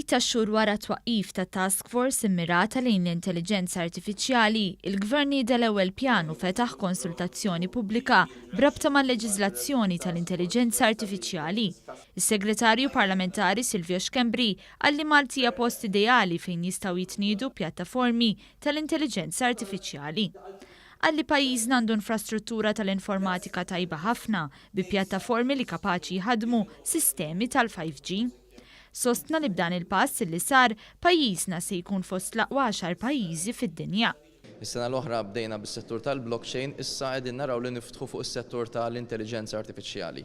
Ftit tax-xhur wara t-twaqqif ta' task force immirata lejn l-intelliġenza artifiċjali, il-Gvern nieda l-ewwel pjan u fetaħ konsultazzjoni pubblika b'rabta mal-leġiżlazzjoni tal-intelliġenza artifiċjali. Is-Segretarju Parlamentari Silvio Schembri qal li Malti hija post ideali fejn jistgħu jitniedu pjattaformi tal-intelliġenza artifiċjali. Qal li pajjiżna għandu infrastruttura tal-informatika tajba ħafna bi pjattaformi li kapaċi jħaddmu sistemi tal-5G. Sostna li b'dan il-pass li sar, pajjiżna se jkun fost l-aqwa għaxar pajjiżi fid-dinja. Is-sena l-oħra bdejna bis-settur tal-blockchain, issa qegħdin naraw li niftħu fuq is-settur tal-intelliġenza artifiċjali.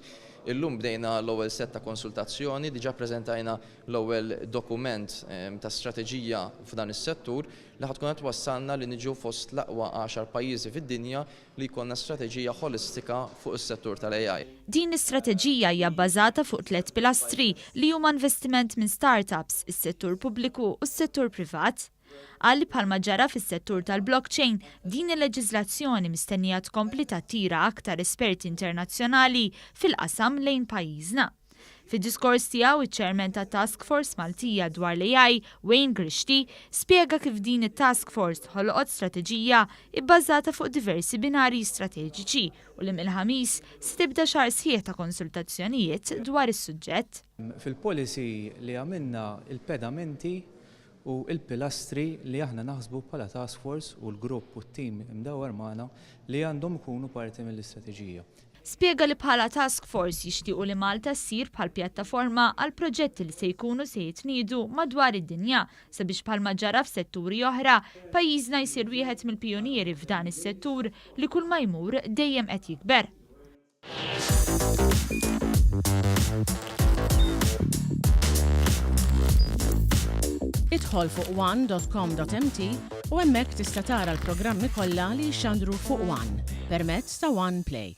Illum bdejna l-ewwel sett ta' konsultazzjoni, diġà ppreżentajna l-ewwel dokument ta' strateġija f'dan is-settur li ħa tkun qed twassalna li niġu fost l-aqwa għaxar pajjiżi fid-dinja li jkollna strateġija ħolistika fuq is-settur tal-AI. Din l-istrateġija hija bbażata fuq tlett pilastri li huma investiment minn start-ups, is-settur pubbliku u s-settur privat. Qal li bħalma ġara fis-settur tal-blockchain, din il-leġiżlazzjoni mistennija tkompli tattira aktar esperti internazzjonali fil-qasam lejn pajjiżna. Fid-diskors tiegħu, iċ-Chairman tat-Task Force Maltija dwar l-AI, Wayne Grixti, spjega kif din it-task force ħolqot strateġija ibbażata fuq diversi binarji strateġiċi u li mill-Ħamis se tibda xahar sħiħ ta' konsultazzjonijiet dwar is-suġġett. Fil-policy li għamilna il-pedamenti u l-pilastri li aħna naħsbu bħala task force u l-grupp u t-tim imdawwar magħna li għandhom ikunu parti mill-istrateġija. Spjega li bħala task force jixtiequ li Malta ssir bħal pjattaforma għal proġetti li se jkunu se jitniedu madwar id-dinja sabiex bħalma ġara f'setturi oħra, pajjiżna jsir wieħed mill-pijunieri f'dan is-settur li kull ma jmur dejjem qed jikber. Idħol fuq one.com.mt u hemmhekk tista' tara l-programmi kollha li jixxandru fuq One permezz ta' One Play.